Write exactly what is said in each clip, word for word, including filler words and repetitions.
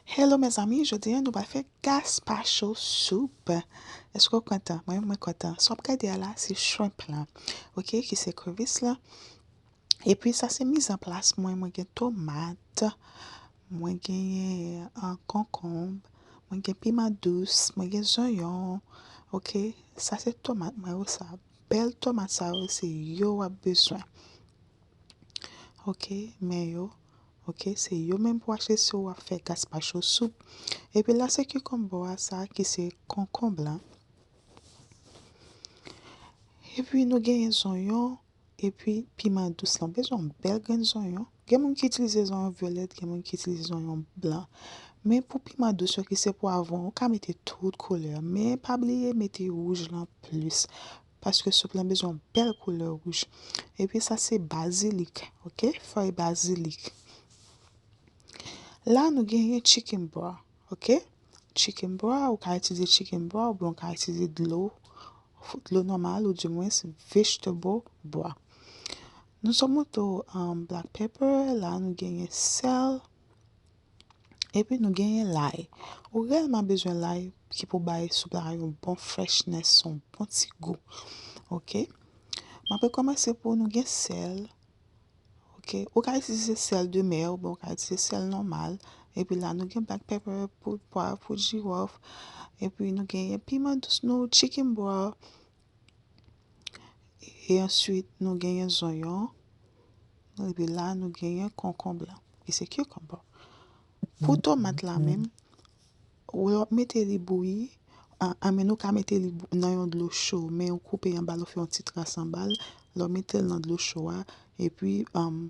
Hello mezanmi, jodi a nou pral fè gazpacho soup. Èske w kontan? Mwen, mwen kontan. Sa w ap gade a la, se shrimp lan, ok, ki se crevice lan. Epi sa se mizanplas mwen, mwen gen tomat, mwen genyen uh, konkonb, mwen gen piman dous, mwen gen zonyon, ok. Sa se tomat mwen yo sa. Bèl tomat sa yo, se yo w ap bezwen. Ok, men yo. Ok, se yo menm pou achte si w ap fè gazpacho soup. Epi la se kikonbo a sa ki se konkonb lan. Epi nou genyen zonyon, epi piman dous lan. Bezwen yon bèl grenn zonyon. Gen moun ki itilize zonyon vyolèt, gen moun ki itilize zonyon blan. Men pou piman dous yo ki se pwavwon, ou ka mete tout koulè. Men pa bliye mete wouj lan plis. Paske soup lan bezwen yon bèl koulè wouj. Epi sa se bazilik, ok? Fèy bazilik. La nou genyen chicken broth, ok? Chicken broth, ou ka itilize chicken broth oubyen ou ka itilize dlo, dlo nòmal ou dimwens vegetable broth. Nou sot montre w um, black pepper, la nou genyen sèl, epi nou genyen lay. Ou reyèlman bezwen lay ki pou bay soup la yon bon freshness, yon bon ti gou. Ok? M ap rekòmanse pou nou gen sèl. Ok? Ou ka itilize sèl de mè oubyen ou ka itilize sèl nòmal. Epi la nou gen black pepper, poud pwav, poud jiwòf. Epi nou genyen piman dous nou, chicken broth. E answit nou genyen zonyon. Epi la nou genyen konkonb lan, ki se cucumber. Pou tomat la menm, ou lè w ap mete li bouyi, a, anmen nou ka mete li nan yon dlo cho, men ou koupe anba l, ou fè yon ti tras anba l, lè w mete l nan dlo cho a, epi um,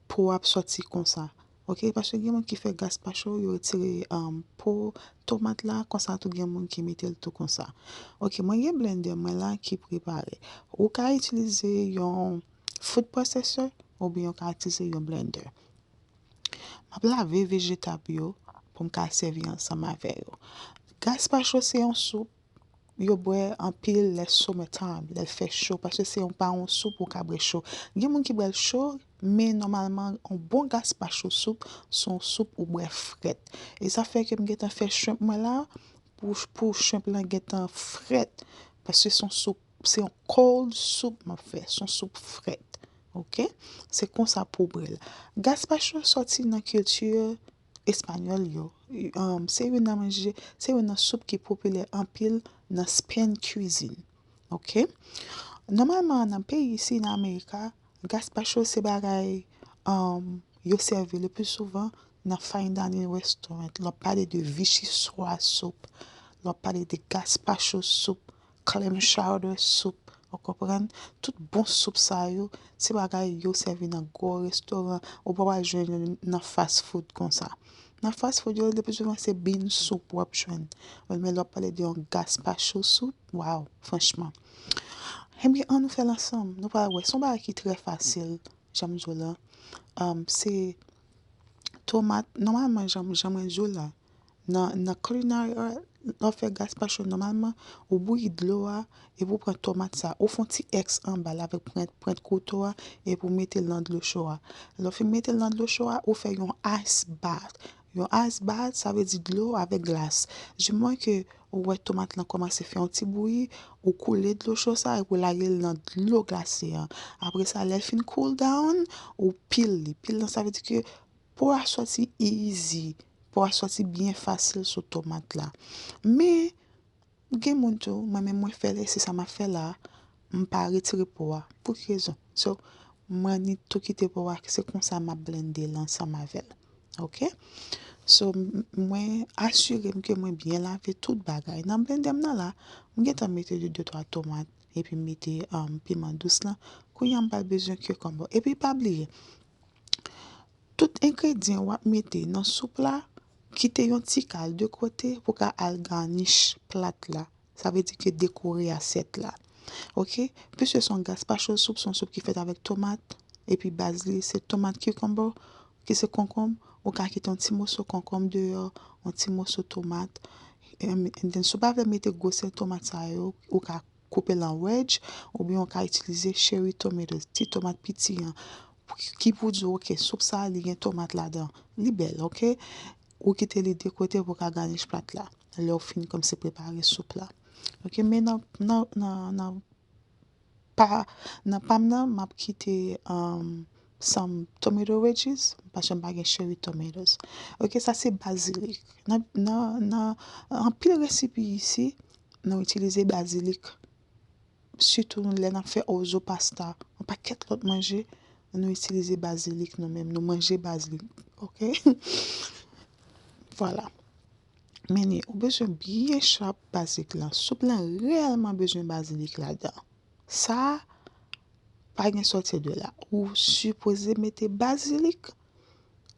po ap sòti konsa. Ok, paske gen moun ki fè gazpacho, yo retire um, po tomat la, konsa tou gen moun ki mete l tou konsa. Ok, mwen gen blender mwen la ki prepare. Ou ka itilize yon food processor oubyen ou ka itilize yon blender. M ap lave vejetab yo pou m ka sèvi ansanm avè yo. Gazpacho se yon soup yo bwè anpil lè summer time, lè l fè cho, paske se yon pa yon soup ou ka bwè cho. Gen moun ki bwè l cho, men nòmalman yon bon gazpacho soup se yon soup ou bwè frèt. E sa fè ke m gentan fè shrimp mwen la pou, pou shrimp lan gentan frèt, paske se yon soup, se yon cold soup m ap fè, se yon soup frèt. Ok? Se konsa pou w bwè l. Gazpacho sòti nan kilti espanyòl yo. Um, se youn nan manje, se youn nan soup ki popilè anpil nan Spain cuisine. Ok? Nòmalman, nan peyi isi, nan Amerika, gazpacho se bagay um, yo sèvi le pli souvan nan fine dining restaurant. Lè w ap pale de vichyssoise soup, lè w ap pale de gazpacho soup, clam chowder soup, ou konprann? Tout bon soup sa yo, se bagay yo sèvi nan gwo restoran, ou pa pral jwenn yo nan fast food konsa. Nan fast food yo, le pli souvan se bean soup w ap jwenn. Men lè w ap pale de yon gazpacho soup, waw, franchman. Ebyen, ann nou fè l ansanm. Nou pral wè. Se yon bagay ki trè fasil, jan m di w la. Um, se tomat, nòmalman, jan, jan mwen di w la, nan, nan culinary art, lè w fè gazpacho, nòmalman, ou bouyi dlo a, epi ou pran tomat sa, ou fè yon ti X anba l avèk pwent, pwent kouto a, epi ou mete l nan dlo cho a. Lè w fin mete l nan dlo cho a, ou fè yon ice bath. Yon ice bath, sa vle di dlo avèk glas. Di moman ke ou wè tomat lan kòmanse fè yon ti bouyi, ou koule dlo cho sa, epi ou lage l nan dlo glase an. Apre sa, lè l fin cool down, ou peel li. Peel lan, sa vle di ke po a sòti easy, po a sòti byen fasil sou tomat la. Men, gen moun tou, mwen menm mwen fè l, e se sa m ap fè la, m pa retire po a. Pou ki rezon? So, mwen annik tou kite po a, se konsa m ap blende l ansanm avè l. Ok? So, m- mwen asire m ke mwen byen lave tout bagay. Nan blender m nan la, m gentan mete de, de twa tomat, epi m mete um, piman dous lan. Kounye a m pral bezwen cucumber. Epi pa bliye, tout engredyan w ap mete nan soup la, kite yon ti kal de kote pou ka al garnish plat la. Sa vle di ke dekore asyèt la. Ok? Piske se yon gazpacho soup, se yon soup ki fèt avèk tomat, epi baz li se tomat cucumber, ki se konkonb, ou ka kite yon ti moso konkonb deyò, yon ti moso tomat. Em, and then, si w pa vle mete gwosè tomat sa yo, ou ka koupe l an wedge, oubyen ou ka itilize cherry tomatoes, ti tomat piti an, ki pou di w, ok, soup sa, li gen tomat ladan. Li bèl, ok? ou kite li de kote pou w ka garnish plat la. Lè w fin kòmsi prepare soup la. Ok, men nan, nan, nan, nan pa, nan pa m nan, m ap kite um, some tomato wedges, paske m pa gen cherry tomatoes. Ok, sa se bazilik. Nan, nan, nan anpil resipi isi, nou itilize bazilik. Sitou lè n ap fè ozo pasta, yon pakèt lòt manje, nou itilize bazilik nou menm, nou manje bazilik, ok? Vwala. Men ni, ou bezwen byen chòp bazilik lan. Soup lan reyèlman bezwen bazilik ladan. Sa, pa gen sòti de la. Ou sipoze mete bazilik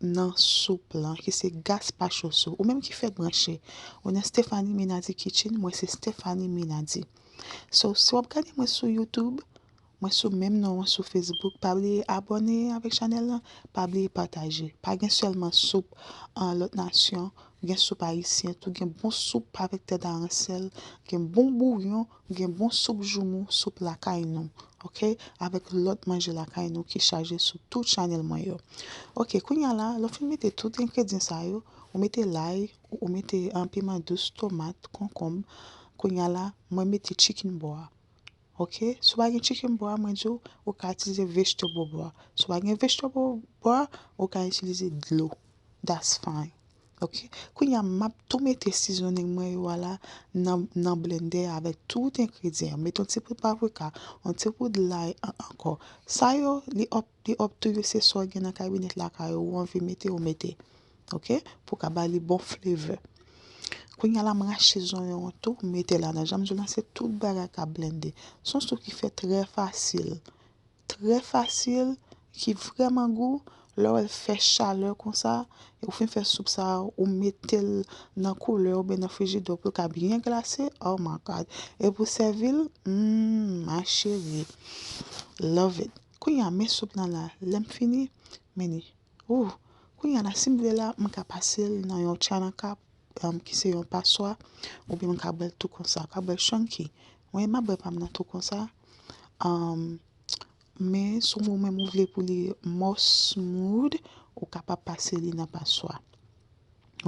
nan soup lan, ki se gazpacho soup. Ou menm ki fèk branche, ou nan Stephanie Minady Kitchen, mwen se Stephanie Minady. So, si w ap gade mwen sou YouTube, mwen sou menm non an sou Facebook, pa bliye abòne avèk chanèl lan, pa bliye pataje. Pa gen sèlman soup an lòt nasyon, gen soup ayisyen tou, gen bon soup avèk tèt aransèl, gen bon bouyon, gen bon soup joumou, soup lakay nou, ok? Avèk lòt manje lakay nou ki chaje sou tout chanèl mwen yo. Ok, kounye a la, lè w fin mete tout engredyan sa yo, ou mete lay, ou mete an piman dous, tomat, konkonb. Kounye a la, mwen mete chicken broth. Ok? Si w pa gen chicken broth, mwen di w, ou ka itilize vegetable broth. Si w pa gen vegetable broth, ou ka itilize dlo. That's fine. Ok? Kounye a, m ap tou mete seasoning mwen yo a la nan, nan blender avèk tout engredyan. Mete yon ti poud paprika, yon ti poud lay an- ankò. Sa yo, li up, li up to you, se sa w gen nan kabinèt lakay ou, ou anvi mete, ou mete. Ok? Pou ka ba li bon flavor. Kounye a la, m rache zonyon an tou, m mete ladan. Jan m di w lan, se tout bagay k ap blende. Se yon soup ki fèt trè fasil. Trè fasil, ki vrèman gou. Lè w wè l fè chalè konsa, e ou fin fè soup sa a, ou mete l nan koulè oubyen nan frijidè pou l ka byen glase. Oh my God. E pou sèvi l, hmm, ma chérie. Love it. Kounye a, men soup lan la, lè m fini, men ni. Ou, kounye a la, si m vle la, m ka pase l nan yon china cup, um, ki se yon paswa, oubyen m ka bwè l tou konsa, ka bwè l chunky. Mwen, m ap bwè pa m nan tou konsa. Um, men, si w menm ou vle pou li more smooth, ou kapab pase li nan paswa.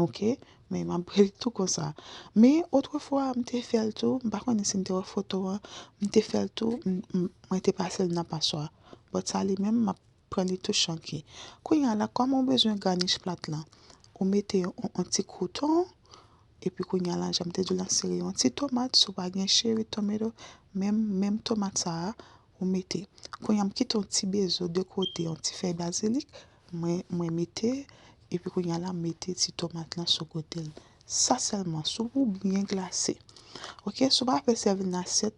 Ok? Men, m ap bwè l tou konsa. Men, otrefwa, m te fè l tou, m pa konnen si n te wè foto an, m te fè l tou, m- m- mwen te pase l nan paswa. But sa li menm, m ap pran li tou chunky. Kounye a la, kòman w bezwen garnish plat lan? Ou mete yon, yon ti krouton, epi kounye a la, jan m te di w lan, sere yon ti tomat, si w pa gen cherry tomato, menm, menm tomat sa a, ou mete. Kounye a, m kite yon ti bezo de kote, yon ti fèy bazilik, mwen, mwen mete, epi kounye a la, m mete ti tomat lan sou kote l. Sa sèlman, soup ou byen glase. Ok, si w pa vle sèvi l nan asyèt,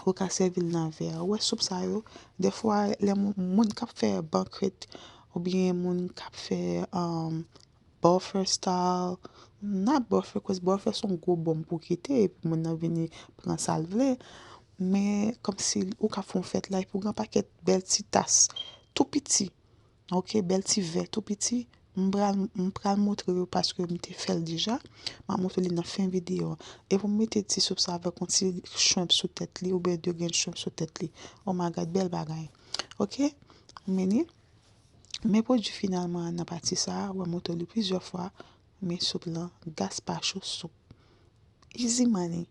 ou ka sèvi l nan vè. Ou wè soup sa yo, dèfwa, lè moun, moun k ap fè banquet, oubyen moun k ap fè, um, buffet style, not buffet, cause buffet se yon gwo bonm pou kite, epi moun nan vini pran sa l vle. Men, kòmsi ou ka fè yon fèt la, epi w gen yon pakèt bèl ti tas, tou piti, ok, bèl ti vè tou piti. M pral, m pral montre yo paske m te fè l deja. M ap montre li nan fen videyo an. E pou m mete ti soup sa avèk yon ti shrimp sou tèt li, oubyen de grenn shrimp sou tèt li. Oh my God, bèl bagay. Ok? Men ni, men pwodui final mwen an nan pati sa a, w ap montre li plizyè fwa. Men soup lan, gazpacho soup. Easy money.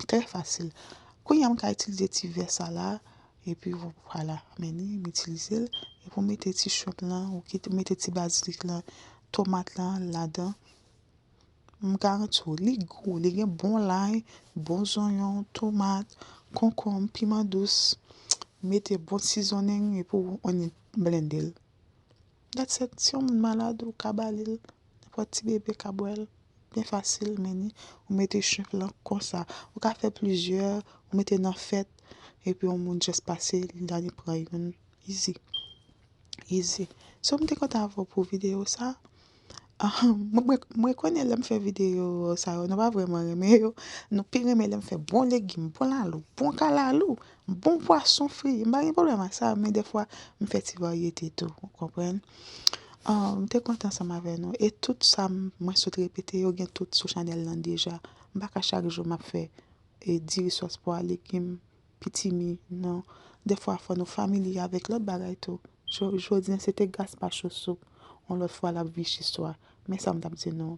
Trè fasil. Kounye a, m ka itilize ti vè sa la, epi vwala, men ni, m itilize l. Epi w mete ti shrimp lan, ou kite, mete ti bazilik lan, tomat lan ladan. M garanti w, li gou, li gen bon lay, bon zonyon, tomat, konkonm, piman dous. Mete bon seasoning, epi w annik blende l. That's it. Si yon moun malad, ou ka ba li l. Nenpòt ti bebe ka bwè l. Byen fasil, men ni. Ou mete shrimp lan konsa. Ou ka fè plizyè, ou mete nan fèt, epi yon moun just pase, li ale pran youn. Easy. Easy. So, m te kontan avè w pou videyo sa. Ah, mwen, mwen, mwen konnen lè m fè videyo sa yo, nou pa vrèman renmen yo. Nou pi renmen lè m fè bon legim, bon lalou, bon kalalou, bon pwason fri. M pa gen pwoblèm ak sa, men dèfwa, m fè ti varyete tou, ou konprann? Ah, m te kontan ansanm avè nou. E tout sa m- mwen sot repete yo, gen tout sou chanèl lan deja. M pa ka chak jou m ap fè e diri sòs pwa, legim, pitimi, non. Dèfwa, fò nou familye avèk lòt bagay tou. Jo- jodi a, se te gazpacho soup. Yon lòt fwa, l ap vich istwa. Men sa m t ap di nou.